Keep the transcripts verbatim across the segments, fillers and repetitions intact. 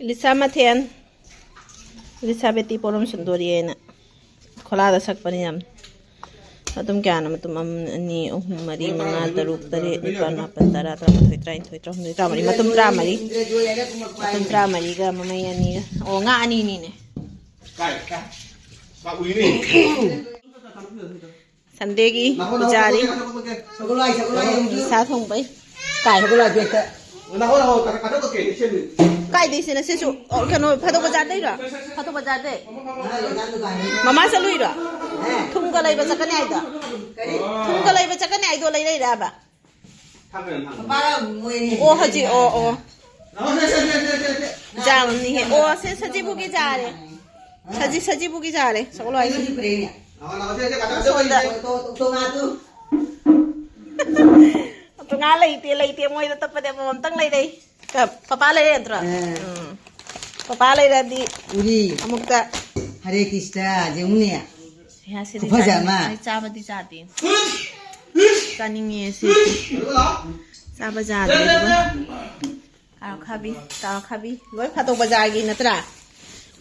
Lisa ꯃꯊꯦꯜ, Lisa ꯕꯦꯇꯤ ꯄꯣꯔꯣꯝ ꯁꯨꯟꯗꯣꯔꯤ ꯍꯥꯏꯅ ꯈꯣꯂꯥꯗ ꯁꯛꯄꯅꯤ ꯌꯥꯝ꯫ ꯃꯇꯨꯝ ꯀꯌꯥꯅꯣ? ꯃꯇꯨꯝ ꯑꯃ, ꯑꯅꯤ, ꯑꯍꯨꯝ, ꯃꯔꯤ, ꯃꯉꯥ, ꯇꯔꯨꯛ, ꯇꯔꯦꯠ, ꯅꯤꯄꯥꯜ, ꯃꯥꯄꯜ, ꯇꯔꯥ, ꯇꯔꯥꯃꯥꯊꯣꯏ, ꯇꯔꯥꯅꯤꯊꯣꯏ, ꯇꯔꯥꯍꯨꯝꯗꯣꯏ, ꯇꯔꯥꯃꯔꯤ꯫ ꯃꯇꯨꯝ ꯇꯔꯥꯃꯔꯤ꯫ ꯃꯇꯨꯝ ꯇꯔꯥꯃꯔꯤꯒ ꯃꯃꯩ ꯑꯅꯤꯒ꯫ ꯑꯣ, ꯉꯥ ꯑꯅꯤꯅꯤꯅꯦ꯫ ꯁꯟꯗꯦꯒꯤ ꯄꯨꯖꯥꯔꯤ꯫ ꯁꯥ ꯊꯣꯡꯕꯩ꯫ ꯀꯥꯏ? ꯀꯥꯏꯗꯩꯁꯤꯅ ꯁꯤꯁꯨ? ꯑꯣ, ꯀꯩꯅꯣ, ꯐꯥꯗꯣꯛ ꯕꯖꯥꯔꯗꯩꯔꯣ? ꯐꯥꯗꯣꯛ ꯕꯖꯥꯔꯗꯩ? ꯃꯃꯥ ꯆꯠꯂꯨꯏꯔꯣ? ꯊꯨꯝꯒ ꯂꯩꯕ ꯆꯠꯀꯅꯤ ꯍꯥꯏꯗꯣ? ꯊꯨꯝꯒ ꯂꯩꯕ ꯆꯠꯀꯅꯤ ꯍꯥꯏꯗꯣ ꯂꯩꯔꯛꯏꯔꯕ? ꯑꯣ, ꯍꯧꯖꯤꯛ, ꯑꯣ, ꯑꯣ꯫ ꯖꯥꯝꯅꯤꯍꯦ꯫ ꯑꯣ, ꯁꯦ, ꯁꯖꯤꯕꯨꯒꯤ ꯖꯥꯔꯦ꯫ ꯁꯖꯤ-, ꯁꯖꯤꯕꯨꯒꯤ ꯖꯥꯔꯦ꯫ ꯁꯒꯣꯜ ꯍꯋꯥꯏꯁꯦ꯫ ꯁꯣꯝꯗ꯫ ꯇꯣꯉꯥ ꯂꯩꯇꯦ, ꯂꯩꯇꯦ꯫ ꯃꯣꯏꯗ ꯇꯞꯄꯗꯤ ꯑꯃꯃꯝꯇꯪ ꯂꯩꯔꯩ꯫ ꯀ-, ꯄꯄꯥ ꯂꯩꯔꯦ ꯅꯠꯇ꯭ꯔꯣ? ꯑꯥ꯫ ꯎꯝ꯫ ꯄꯄꯥ ꯂꯩꯔꯗꯤ ꯎꯔꯤ꯫ ꯑꯃꯨꯛꯇ꯫ ꯍꯔꯦ ꯀ꯭ꯔꯤꯁꯅ, ꯌꯦꯡꯉꯨꯅꯦ꯫ ꯌꯥ, ꯁꯤꯗꯤ ꯈꯨꯐꯖ ꯆꯥꯅꯤꯡꯉꯦ꯫ ꯑꯃ꯫ ꯑꯩ ꯆꯥꯕꯗꯤ ꯆꯥꯗꯦ꯫ ꯆꯥꯅꯤꯡꯉꯦ ꯁꯤ꯫ ꯆꯥꯕ ꯌꯥꯗꯦ ꯑꯗꯨꯒ꯫ ꯀꯥꯔꯣ ꯈꯥꯕꯤ, ꯀꯥꯔꯣ ꯈꯥꯕꯤ꯫ ꯂꯣꯏ ꯐꯥꯗꯣꯛ ꯕꯖꯥꯔꯒꯤ ꯅꯠꯇ꯭ꯔꯥ?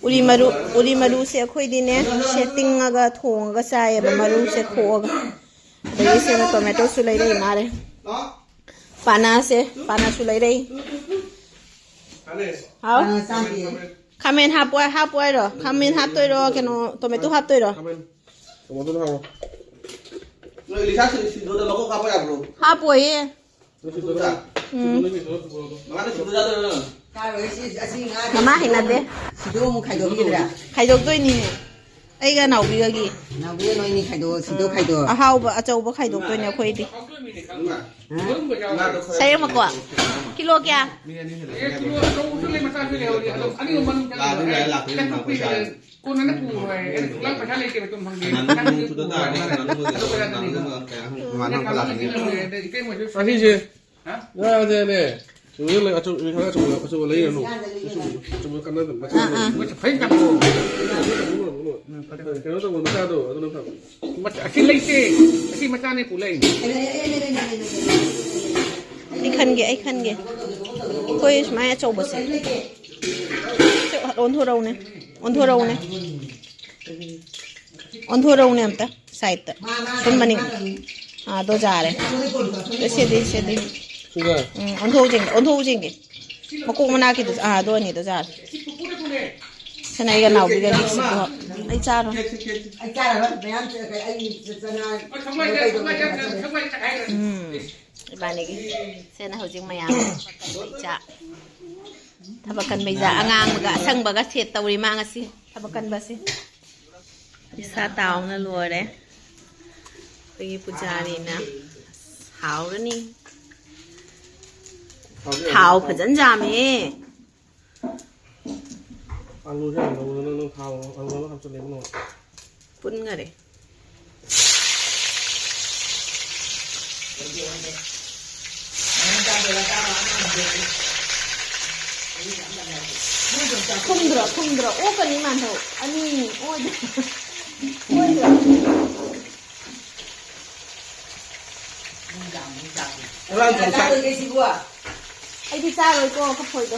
ꯎꯔꯤ ꯃꯔꯨ, ꯎꯔꯤ ꯃꯔꯨꯁꯦ ꯑꯩꯈꯣꯏꯗꯤꯅꯦ, ꯁꯦ ꯇꯤꯡꯉꯒ ꯊꯣꯡꯉꯒ ꯆꯥꯏꯌꯦꯕ, ꯃꯔꯨꯁꯦ ꯈꯣꯛꯑꯒ꯫ ꯑꯗꯒꯤ ꯁꯤꯅ ꯇꯣꯃꯦꯇꯣꯁꯨ ꯂꯩꯔꯛꯏ ꯃꯥꯜꯂꯦ꯫ ꯄꯥꯅꯥꯁꯦ, ꯄꯥꯅꯥꯁꯨ ꯂꯩꯔꯛꯏ꯫ ꯍꯥꯎ? ꯑ, ꯆꯥꯗꯤꯌꯦ꯫ ꯈꯥꯃꯦꯟ ꯍꯥꯞꯄꯣ, ꯍꯥꯞꯄꯣ ꯍꯥꯏꯔꯣ? ꯈꯥꯃꯦꯟ ꯍꯥꯞꯇꯣꯏꯔꯣ? ꯀꯩꯅꯣ, ꯇꯣꯃꯦꯇꯣ ꯍꯥꯞꯇꯣꯏꯔꯣ? ꯈꯥꯃꯦꯟ꯫ ꯇꯣꯃꯦꯇꯣꯗꯣ ꯍꯥꯞꯄꯣ꯫ ꯅꯣꯏ ꯏꯂꯤꯁꯥ ꯁꯤ-, ꯁꯤꯡꯖꯨꯗ ꯃꯀꯣꯛ ꯍꯥꯞꯄ ꯌꯥꯕ꯭ꯔꯣ? ꯍꯥꯞꯄꯣꯏꯌꯦ꯫ ꯅꯣꯏ ꯁꯤꯡꯖꯨꯗ ꯎꯝ꯫ ꯁꯤꯡꯖꯨꯗ ꯃꯤꯃꯤ ꯇꯧꯔ ꯄꯨꯔꯛꯑꯣ꯫ ꯃꯃꯥ ꯁꯤꯡꯖꯨ ꯆꯥꯗꯣꯏꯔꯣ ꯅꯪ? ꯆꯥꯔꯣꯏ, ꯁꯤ, ꯑꯁꯤ ꯉꯥ ꯃꯃꯥ ꯍꯩꯅꯗꯦ꯫ ꯁꯤꯗꯣ ꯑꯃꯨꯛ ꯈꯥꯏꯗꯣꯛꯈꯤꯗ꯭ꯔꯥ? ꯈꯥꯏꯗꯣꯛꯇꯣꯏꯅꯤꯅꯦ꯫ ꯑꯩꯒ ꯅꯥꯎꯕꯤꯒꯒꯤ꯫ ꯅꯥꯎꯕꯤꯒ ꯅꯣꯏꯅꯤ ꯈꯥꯏꯗꯣꯛꯑꯣ, ꯁꯤꯗꯣ ꯈꯥꯏꯗꯣꯛꯑꯣ꯫ ꯑꯍꯥꯎꯕ ꯑꯆꯧꯕ ꯈꯥꯏꯗꯣꯛꯇꯣꯏꯅꯦ ꯑꯩꯈꯣꯏꯗꯤ꯫ ꯍꯥ? ꯁꯔꯦꯡ ꯃꯀꯣꯛ꯫ ꯀꯤꯂꯣ ꯀꯌꯥ? ꯑꯦ, ꯀꯤꯂꯣ ꯑꯆꯧꯕꯁꯨ ꯂꯩ, ꯃꯆꯥꯁꯨ ꯂꯩꯍꯧꯔꯤ꯫ ꯑꯗꯣ ꯑꯅꯤꯃꯛ ꯃꯅꯨꯡ ꯆꯪꯉꯒ ꯂꯥꯛꯑꯗꯤ ꯌꯥꯏ, ꯂꯥꯛꯇ꯭ꯔꯗꯤ ꯑꯗꯨꯝ ꯂꯥꯛꯄ ꯆꯠꯊꯣꯛꯄꯤꯔꯦ꯫ ꯏꯁꯥꯅꯤ꯫ ꯀꯣꯟꯅ ꯄꯨꯔꯣ ꯍꯥꯏ꯫ ꯑꯩꯅ ꯄꯨꯂꯞ ꯄꯩꯁꯥ ꯂꯩꯇꯦꯕ, ꯁꯨꯝ ꯍꯪꯒꯦ꯫ ꯀꯅꯥꯅꯣ ꯅꯪ ꯅꯣꯡ ꯆꯨꯗ ꯇꯥꯔꯗꯤ ꯀꯅꯥꯅꯣ ꯃꯣꯏꯗ ꯅꯪ ꯀꯅꯥꯅꯣ ꯃꯣꯏꯗ ꯀꯌꯥ ꯍꯪ-, ꯀꯃꯥꯏꯅ ꯍꯪꯒꯠꯂꯛꯀꯅꯤ? ꯑꯁꯤꯁꯦ ꯍꯥ? ꯉꯥꯁꯦꯅꯦ, ꯁꯤꯗ ꯂꯩ, ꯑꯆꯧ-, ꯈꯔ ꯑꯆꯧꯕ, ꯑꯆꯧꯕ ꯂꯩꯔꯅꯨ꯫ ꯑꯆꯧꯕ, ꯑꯆꯧꯕ ꯀꯥꯟꯅꯗꯕꯅꯤ, ꯃꯆꯥ ꯑꯥ, ꯑꯥ꯫ ꯃꯣꯏꯁꯦ ꯐꯩ ꯀꯥꯟꯅꯕ꯫ ꯀꯩꯅꯣ ꯇꯧꯕ ꯃꯆꯥꯗꯣ, ꯑꯗꯨꯅ ꯐꯕ꯫ ꯃꯆꯥ-, ꯑꯁꯤ ꯂꯩꯇꯦ꯫ ꯑꯁꯤ ꯃꯆꯥꯅꯦ ꯄꯨ ꯂꯩ꯫ ꯑꯩ ꯈꯟꯒꯦ, ꯑꯩ ꯈꯟꯒꯦ꯫ ꯑꯩꯈꯣꯏ ꯁꯨꯃꯥꯏꯅ ꯑꯆꯧꯕꯁꯦ꯫ ꯑꯣꯟꯊꯣꯔꯛꯎꯅꯦ, ꯑꯣꯟꯊꯣꯔꯛꯎꯅꯦ, ꯑꯣꯟꯊꯣꯔꯛꯎꯅꯦ ꯑꯝꯇ ꯁꯥꯏꯠꯇ꯫ ꯁꯨꯝ ꯃꯅꯤꯡ꯫ ꯑꯥ, ꯑꯗꯣ ꯌꯥꯔꯦ꯫ ꯁꯦꯗꯤ, ꯁꯦꯗꯤ꯫ ꯎꯝ, ꯑꯣꯟꯊꯣꯛꯎ ꯌꯦꯡꯒꯦ, ꯑꯣꯟꯊꯣꯛꯎ ꯌꯦꯡꯒꯦ꯫ ꯃꯀꯣꯛ ꯃꯅꯥꯛꯀꯤꯗꯨꯁꯨ, ꯑꯥ, ꯑꯗꯨ ꯑꯅꯤꯗꯣ ꯌꯥꯔꯦ꯫ ꯁꯅꯩꯒ ꯅꯥꯎꯕꯤꯒ ꯃꯤꯛꯁ ꯑꯗꯣ ꯑꯩ ꯆꯥꯔꯣ꯫ ꯑꯩ ꯆꯥꯔꯔꯣꯏ, ꯃꯌꯥꯝ ꯑꯩ ꯆꯅꯥ ꯎꯝ꯫ ꯏꯕꯥꯅꯤꯒꯤ ꯁꯦꯅ ꯍꯧꯖꯤꯛ ꯃꯌꯥꯝ ꯆꯥꯛ꯫ ꯊꯕꯛ ꯀꯟꯕꯩ ꯆꯥꯛ꯫ ꯑꯉꯥꯡꯕꯒ ꯑꯁꯪꯕꯒ ꯁꯦꯠ ꯇꯧꯔꯤ ꯃꯥ ꯉꯁꯤ꯫ ꯊꯕꯛ ꯀꯟꯕꯁꯦ꯫ ꯏꯁꯥ ꯇꯥꯎꯅ ꯂꯣꯏꯔꯦ꯫ ꯑꯩꯈꯣꯏꯒꯤ ꯄꯨꯖꯥꯔꯤꯅ꯫ ꯑꯁ, ꯍꯥꯎꯔꯅꯤ꯫ ꯊꯥꯎ ꯐꯖꯅ ꯌꯥꯝꯃꯦ꯫ ꯑꯂꯨꯁꯦ ꯌꯥꯝ ꯂꯧꯗꯅ ꯅꯪ ꯊꯥꯎ ꯑꯂꯨ ꯑꯃ ꯍꯥꯞꯆꯤꯜꯂꯦ ꯏꯕꯨꯡꯉꯣ꯫ ꯄꯨꯟꯈꯔꯦ꯫ ꯊꯨꯝꯗ꯭ꯔꯣ, ꯊꯨꯝꯗ꯭ꯔꯣ? ꯑꯣꯛꯀꯅꯤ ꯃꯥꯟꯊꯧ꯫ ꯑꯅꯤ ꯑꯣꯏꯗ꯭ꯔꯣ? ꯑꯣꯏꯗ꯭ꯔꯣ? ꯑꯩꯗꯤ ꯆꯥꯔꯣꯏꯀꯣ ꯀꯐꯣꯏꯗꯣ꯫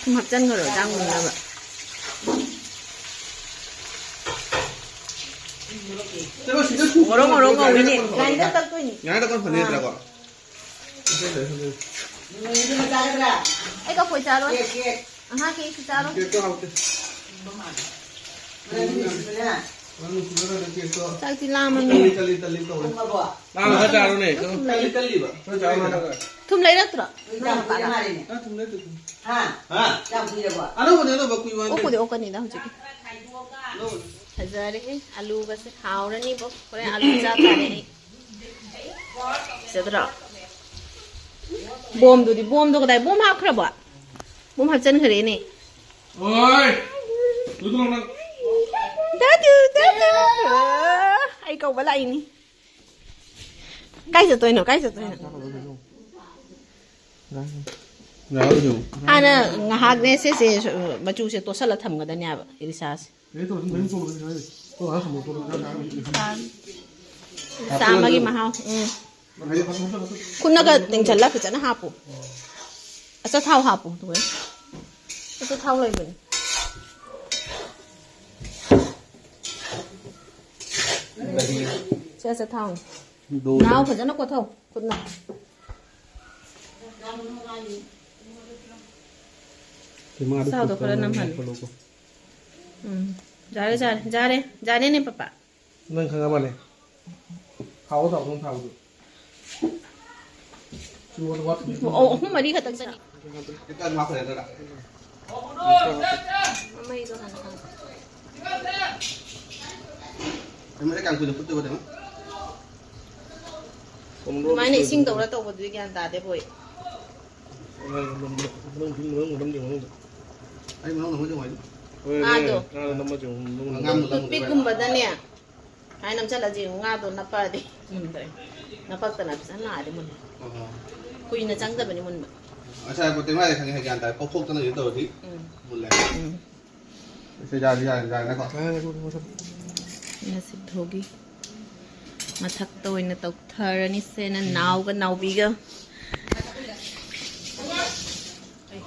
ꯁꯨꯝ ꯍꯥꯞꯆꯟꯈ꯭ꯔꯣ, ꯆꯥꯛ ꯃꯨꯟꯅꯕ꯫ ꯉꯧꯔꯣ, ꯉꯧꯔꯣ, ꯉꯧꯔꯤꯅꯦ꯫ ꯒ꯭ꯔꯥꯏꯟꯗꯔ ꯇꯛꯇꯣꯏꯅꯤ꯫ ꯉꯥꯏꯍꯥꯛ ꯇꯛꯄꯅ ꯐꯅꯤꯗ꯭ꯔꯥꯀꯣ? ꯑꯩ ꯀꯐꯣꯏ ꯆꯥꯔꯣꯏ꯫ ꯑꯉꯥꯡ ꯀꯦꯛꯁꯨ ꯆꯥꯔꯣꯏ꯫ ꯀꯦꯛꯇꯣ ꯍꯥꯎꯇꯦ꯫ ꯆꯥꯛꯇꯤ ꯂꯥꯝꯃꯝꯅꯤ꯫ ꯇꯜꯂꯤ, ꯇꯜꯂꯤ, ꯇꯜꯂꯤ ꯇꯧꯔꯦ꯫ ꯃꯥ ꯈꯔ ꯆꯥꯔꯣꯅꯦ꯫ ꯊꯨꯝ ꯂꯩ-, ꯀꯜꯂꯤꯕ꯫ ꯈꯔ ꯆꯥꯔꯣ ꯅꯪ꯫ ꯊꯨꯝ ꯂꯩꯔꯛꯇ꯭ꯔꯣ? ꯅꯪ ꯅꯨꯄꯥꯗ? ꯅꯪ ꯊꯨꯝ ꯂꯩꯔꯛꯇ꯭ꯔꯣ? ꯍꯥ? ꯍꯥ? ꯑꯅꯧꯕꯅꯦ, ꯑꯅꯧꯕ ꯀꯨꯏꯕ ꯅꯠꯇꯦ꯫ ꯑꯣꯛꯄꯨꯗꯤ ꯑꯣꯛꯀꯅꯤꯗ ꯍꯧꯖꯤꯛꯀꯤ꯫ ꯑꯅꯧꯕꯅꯦ꯫ ꯐꯖꯔꯦꯍꯦ, ꯑꯂꯨꯒꯁꯦ ꯍꯥꯎꯔꯅꯤꯕꯣ꯫ ꯍꯣꯔꯦꯟ ꯑꯂꯨ ꯆꯥ ꯇꯥꯔꯦ ꯑꯩ꯫ ꯐꯖꯗ꯭ꯔꯣ? ꯕꯣꯝꯗꯨꯗꯤ, ꯕꯣꯝꯗꯣ ꯀꯗꯥꯏ? ꯕꯣꯝ ꯍꯥꯞꯈ꯭ꯔꯕꯣ? ꯕꯣꯝ ꯍꯥꯞꯆꯟꯈ꯭ꯔꯦꯅꯦ꯫ ꯑꯣꯏ! ꯂꯨꯊꯣꯛ ꯅꯪ꯫ ꯗꯥꯗꯨ, ꯗꯥꯗꯨ꯫ ꯑꯥ, ꯑꯩ ꯀꯧꯕ ꯂꯥꯛꯏꯅꯤ꯫ ꯀꯥꯏ ꯆꯠꯇꯣꯏꯅꯣ? ꯀꯥꯏ ꯆꯠꯇꯣꯏꯅꯣ? ꯍꯥꯟꯅ ꯉꯥꯏꯍꯥꯛꯅꯦ ꯁꯤꯁꯦ ꯃꯆꯨꯁꯦ ꯇꯣꯠꯁꯜꯂ ꯊꯝꯒꯗꯅꯦꯕ ꯏꯂꯤꯁꯥꯁꯦ꯫ ꯆꯥꯝꯃꯒꯤ ꯃꯍꯥꯎ꯫ ꯎꯝ꯫ ꯈꯨꯠꯅꯒ ꯇꯤꯡꯁꯜꯂ ꯐꯖꯅ ꯍꯥꯞꯄꯨ꯫ ꯑꯆꯥꯊꯥꯎ ꯍꯥꯞꯄꯨ, ꯑꯗꯨꯒ ꯑꯆꯥꯊꯥꯎ ꯂꯩꯕꯅꯤ꯫ ꯁꯤ ꯑꯆꯥꯊꯥꯎꯅꯤ꯫ ꯅꯥꯎ ꯐꯖꯅ ꯀꯣꯠꯊꯧ ꯈꯨꯠꯅ꯫ ꯏꯃꯥꯗꯨ ꯆꯥꯎꯗꯣ ꯈꯔ ꯈꯨꯠꯇ ꯅꯝꯍꯜꯂꯨ꯫ ꯂꯧꯈꯠꯂꯨꯀꯣ꯫ ꯎꯝ꯫ ꯌꯥꯔꯦ, ꯌꯥꯔꯦ, ꯌꯥꯔꯦ, ꯌꯥꯔꯦꯅꯦ, ꯄꯄꯥ꯫ ꯅꯪ ꯈꯪꯉꯕꯅꯦ? ꯊꯥꯎ, ꯊꯥꯎ, ꯊꯥꯎ, ꯊꯥꯎꯗꯨ꯫ ꯑꯣ, ꯑꯍꯨꯝ ꯃꯔꯤ ꯈꯛꯇꯪ ꯆꯅꯤ꯫ ꯃꯃꯩꯗꯣ ꯍꯥꯟꯅ ꯈꯪꯉꯣ꯫ ꯑꯗꯨꯃꯥꯏꯅ ꯏꯁꯤꯡ ꯇꯧꯔ ꯇꯧꯕꯗꯨꯗꯤ ꯒ꯭ꯌꯥꯟ ꯇꯥꯗꯦ ꯕꯣꯏ꯫ ꯑꯩ ꯃꯅꯨꯡꯗ ꯃꯣꯏ ꯅꯨꯡꯉꯥꯏꯗꯨ꯫ ꯉꯥꯗꯣ꯫ ꯉꯥꯗꯣ ꯅꯝꯃ ꯆꯦꯡꯉꯨ ꯃꯅꯨꯡꯗ꯫ ꯇꯨꯠꯄꯤꯛꯀꯨꯝꯕꯗꯅꯦ꯫ ꯁꯨꯃꯥꯏꯅ ꯅꯝꯁꯤꯜꯂꯁꯤ ꯉꯥꯗꯣ ꯅꯞꯄꯛꯑꯗꯤ ꯃꯨꯟꯗ꯭ꯔꯦ꯫ ꯅꯞꯄꯛꯇꯅ ꯐꯖꯅ ꯂꯥꯛꯑꯗꯤ ꯃꯨꯟꯅꯤ꯫ ꯑꯣ꯫ ꯀꯨꯏꯅ ꯆꯪꯗꯕꯅꯤ ꯃꯨꯟꯕ꯫ ꯉꯁꯥꯏ ꯄꯣꯠꯇꯤ ꯃꯥꯏꯗꯤ ꯈꯪꯉꯦ, ꯒ꯭ꯌꯥꯟ ꯇꯥꯔꯦ꯫ ꯄꯣꯛꯊꯣꯛꯇꯅ ꯀꯩꯅꯣ ꯇꯧꯔꯗꯤ ꯎꯝ꯫ ꯃꯨꯜꯂꯦ꯫ ꯎꯝ꯫ ꯁꯤ ꯌꯥꯔꯦ, ꯌꯥꯔꯦ, ꯌꯥꯔꯦ, ꯉꯥꯏꯈꯣ꯫ ꯉꯁꯤ ꯙꯣꯒꯤ ꯃꯊꯛꯇ ꯑꯣꯏꯅ ꯇꯧꯊꯔꯅꯤꯁꯦ, ꯅꯅꯥꯎꯒ ꯅꯥꯎꯕꯤꯒ꯫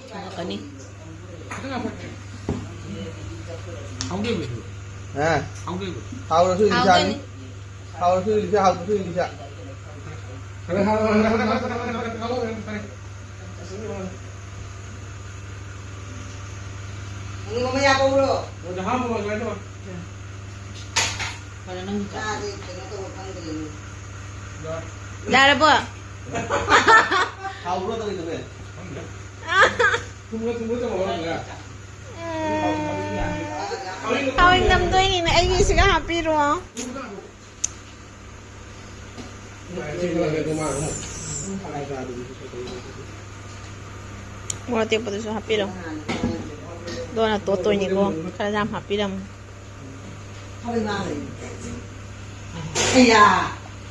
ꯊꯣꯛꯂꯛꯀꯅꯤ꯫ ꯍꯥ? ꯍꯥꯎꯔꯁꯨ ꯏꯂꯤꯁꯥꯅꯤ꯫ ꯍꯥꯎꯔꯁꯨ ꯏꯂꯤꯁꯥ, ꯍꯥꯎꯇ꯭ꯔꯁꯨ ꯏꯂꯤꯁꯥ꯫ ꯌꯥꯔꯕꯣ? ꯍꯥꯎꯕ꯭ꯔꯣ ꯇꯧꯔꯤꯗꯨꯕꯨ? ꯊꯥꯎ ꯅꯝꯗꯣꯏꯅꯤꯅ ꯑꯩꯒꯤꯁꯤꯒ ꯍꯥꯞꯄꯤꯔꯣ꯫ ꯃꯣꯔꯣꯛ ꯑꯇꯦꯛꯄꯗꯨꯁꯨ ꯍꯥꯞꯄꯤꯔꯣ꯫ ꯗꯣꯅ ꯇꯣꯠꯇꯣꯏꯅꯤꯀꯣ꯫ ꯈꯔ ꯌꯥꯝ ꯍꯥꯞꯄꯤꯔꯝꯃꯨ꯫ ꯑꯌꯥ,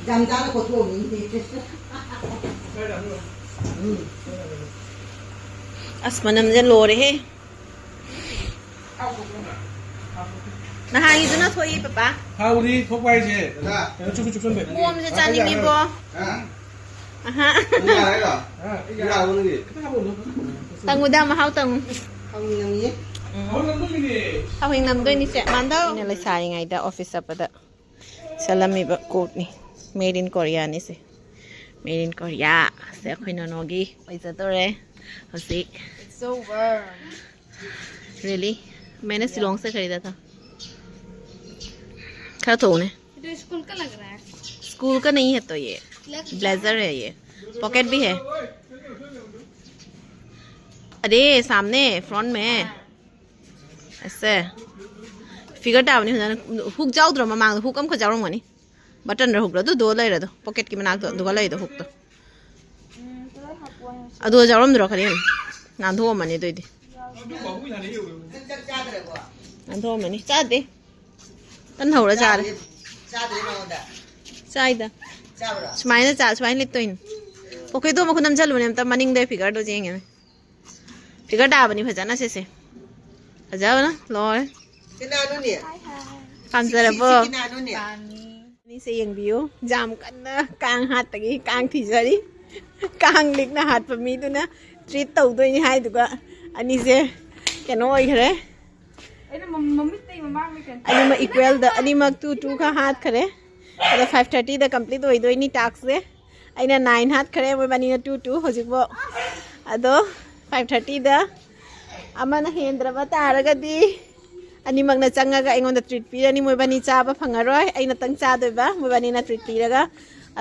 ꯌꯥꯝ ꯆꯥꯅ ꯀꯣꯠꯊꯣꯛꯑꯝꯃꯤ꯫ ꯑꯁ, ꯃꯅꯝꯁꯦ ꯂꯣꯏꯔꯦꯍꯦ꯫ ꯅꯍꯥꯟꯒꯤꯗꯨꯅ ꯊꯣꯛꯏ, ꯄꯄꯥ꯫ ꯍꯥꯎꯔꯤ ꯊꯣꯛꯄ ꯍꯥꯏꯁꯦ꯫ ꯀꯩꯅꯣ ꯆꯨꯝ ꯆꯨꯝ ꯆꯨꯝ ꯂꯩ꯫ ꯃꯣꯝꯁꯦ ꯆꯥꯅꯤꯡꯉꯤꯕꯣ꯫ ꯍꯥ? ꯑꯍꯥ꯫ ꯅꯪ ꯌꯥꯔꯦ ꯍꯥꯏꯔꯣ? ꯍꯥ? ꯌꯥꯔꯕꯣ ꯅꯪꯒꯤ? ꯈꯤꯇꯪ ꯍꯥꯞꯄꯛꯎꯅꯣ꯫ ꯇꯪꯉꯨꯗ, ꯃꯍꯥꯎ ꯇꯪꯉꯨ꯫ ꯍꯥꯎꯅꯤꯡꯉꯝꯅꯤꯌꯦ꯫ ꯍꯥꯎꯅꯤꯡꯉꯝꯗꯣꯏꯅꯤꯁꯦ꯫ ꯃꯥꯟꯗꯧ꯫ ꯑꯩꯅ ꯂꯩꯁꯥꯔꯤꯉꯩꯗ ꯑꯣꯐꯤꯁ ꯆꯠꯄꯗ ꯁꯦꯠꯂꯝꯃꯤꯕ ꯀꯣꯠꯅꯤ꯫ Made in Koreaꯅꯤꯁꯦ꯫ Made in Korea꯫ ꯁꯦ ꯑꯩꯈꯣꯏ ꯅꯣꯅꯣꯒꯤ ꯑꯣꯏꯖꯗꯣꯔꯦ ꯍꯧꯖꯤꯛ꯫ It's so warm. Really? मैंने शिलोंग से खरीदा था। खा तो उन्हें। ये तो स्कूल का लग रहा है। स्कूल का नहीं है तो ये। लग ब्लेजर है ये। पॉकेट भी है। अरे सामने फ्रंट में। ऐसे। फिगर ꯇꯥꯕꯅꯤ ꯐꯖꯅ꯫ ꯍꯨꯛ ꯌꯥꯎꯗ꯭ꯔꯣ ꯃꯃꯥꯡꯗ? ꯍꯨꯛ ꯑꯃꯈꯛ ꯌꯥꯎꯔꯝꯒꯅꯤ꯫ ꯕꯇꯟꯔ ꯍꯨꯛꯔ ꯑꯗꯨ ꯗꯣ ꯂꯩꯔꯦ ꯑꯗꯣ꯫ ꯄꯣꯀꯦꯠꯀꯤ ꯃꯅꯥꯛꯇ ꯑꯗꯨꯒ ꯂꯩꯗꯣ ꯍꯨꯛꯇꯣ꯫ ꯑꯗꯨꯒ ꯌꯥꯎꯔꯝꯗ꯭ꯔꯣ ꯈꯔ ꯌꯦꯡꯉꯨ꯫ ꯅꯥꯟꯊꯣꯛꯑꯝꯃꯅꯤ ꯑꯗꯨꯏꯗꯤ꯫ ꯅꯥꯟꯊꯣꯛꯑꯝꯃꯅꯤ꯫ ꯆꯥꯗꯦ꯫ ꯇꯟ ꯍꯧꯔ ꯆꯥꯔꯦ꯫ ꯆꯥꯏꯗ꯫ ꯁꯨꯃꯥꯏꯅ ꯆꯥ-, ꯁꯨꯃꯥꯏꯅ ꯂꯤꯠꯇꯣꯏꯅꯤ꯫ ꯄꯣꯀꯦꯠꯇꯣ ꯃꯈꯨꯠ ꯅꯝꯁꯜꯂꯨꯅꯦ ꯑꯝꯇ ꯃꯅꯤꯡꯗ ꯐꯤꯒꯔꯗꯣ ꯌꯦꯡꯉꯦꯅꯦ꯫ ꯐꯤꯒꯔ ꯇꯥꯕꯅꯤ ꯐꯖꯅ ꯁꯤꯁꯦ꯫ ꯐꯖꯕꯅ ꯂꯣꯏꯔꯦ꯫ ꯀꯅꯥꯅꯣꯅꯦ? ꯄꯥꯝꯖꯔꯕꯣ? ꯁꯤ, ꯁꯤ, ꯁꯤ ꯀꯅꯥꯅꯣꯅꯦ? ꯑꯅꯤꯁꯦ ꯌꯦꯡꯕꯤꯌꯨ꯫ ꯌꯥꯝ ꯀꯟꯅ ꯀꯥꯡ ꯍꯥꯠꯇꯒꯤ ꯀꯥꯡ ꯊꯤꯖꯔꯤ꯫ ꯀꯥꯡ ꯂꯤꯛꯅ ꯍꯥꯠꯄ ꯃꯤꯗꯨꯅ ꯇ꯭ꯔꯤꯠ ꯇꯧꯗꯣꯏꯅꯤ ꯍꯥꯏꯗꯨꯒ ꯑꯅꯤꯁꯦ ꯀꯩꯅꯣ ꯑꯣꯏꯈ꯭ꯔꯦ꯫ ꯑꯩꯅ ꯃꯝ-, ꯃꯃꯤꯠꯇꯩ ꯃꯃꯥꯡꯗꯩ ꯀꯩꯅꯣ ꯑꯅꯤꯃꯛ ꯏꯀ꯭ꯋꯦꯜꯗ, ꯑꯅꯤꯃꯛ ꯇꯨ ꯇꯨ ꯈꯛ ꯍꯥꯠꯈ꯭ꯔꯦ꯫ ꯑꯗꯣ ꯐꯥꯏꯚ ꯊꯥꯔꯇꯤꯗ ꯀꯝꯄ꯭ꯂꯤꯠ ꯑꯣꯏꯗꯣꯏꯅꯤ ꯇꯥꯛꯁꯁꯦ꯫ ꯑꯩꯅ ꯅꯥꯏꯟ ꯍꯥꯠꯈ꯭ꯔꯦ, ꯃꯣꯏꯕꯥꯅꯤꯅ ꯇꯨ ꯇꯨ ꯍꯧꯖꯤꯛꯐꯥꯎ꯫ ꯑꯗꯣ ꯐꯥꯏꯚ ꯊꯥꯔꯇꯤꯗ ꯑꯃꯅ ꯍꯦꯟꯗ꯭ꯔꯕ ꯇꯥꯔꯒꯗꯤ ꯑꯅꯤꯃꯛꯅ ꯆꯪꯉꯒ ꯑꯩꯉꯣꯟꯗ ꯇ꯭ꯔꯤꯠ ꯄꯤꯔꯅꯤ꯫ ꯃꯣꯏꯕꯥꯅꯤ ꯆꯥꯕ ꯐꯪꯉꯔꯣꯏ, ꯑꯩꯅꯇꯪ ꯆꯥꯗꯣꯏꯕ, ꯃꯣꯏꯕꯥꯅꯤꯅ ꯇ꯭ꯔꯤꯠ ꯄꯤꯔꯒ꯫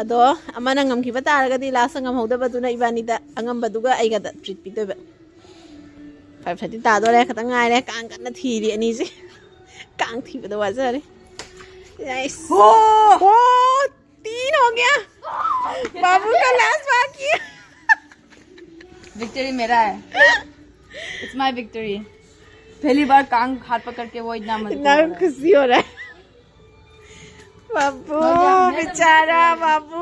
ꯑꯗꯣ ꯑꯃꯅ ꯉꯝꯈꯤꯕ ꯇꯥꯔꯒꯗꯤ ꯂꯥꯁꯇ ꯉꯝꯍꯧꯗꯕꯗꯨꯅ ꯏꯕꯥꯅꯤꯗ ꯑꯉꯝꯕꯗꯨꯒ ꯑꯩꯒꯗ ꯇ꯭ꯔꯤꯠ ꯄꯤꯗꯣꯏꯕ꯫ ꯐꯥꯏꯚ ꯊꯥꯔꯇꯤ ꯇꯥꯗꯣꯔꯦ, ꯈꯤꯇꯪ ꯉꯥꯏꯔꯦ꯫ ꯀꯥꯡ ꯀꯟꯅ ꯊꯤꯔꯤ ꯑꯅꯤꯁꯦ꯫ ꯀꯥꯡ ꯊꯤꯕꯗ ꯋꯥꯖꯔꯦ꯫ Nice. ꯑꯣ! ꯑꯣ! तीन हो गया। बाबू का लास्ट बाकी है। विक्ट्री मेरा है। It's my victory. पहली बार कांग हाथ पकड़ के वो इतना मजा इतना खुशी हो रहा है। बाबू, बेचारा बाबू।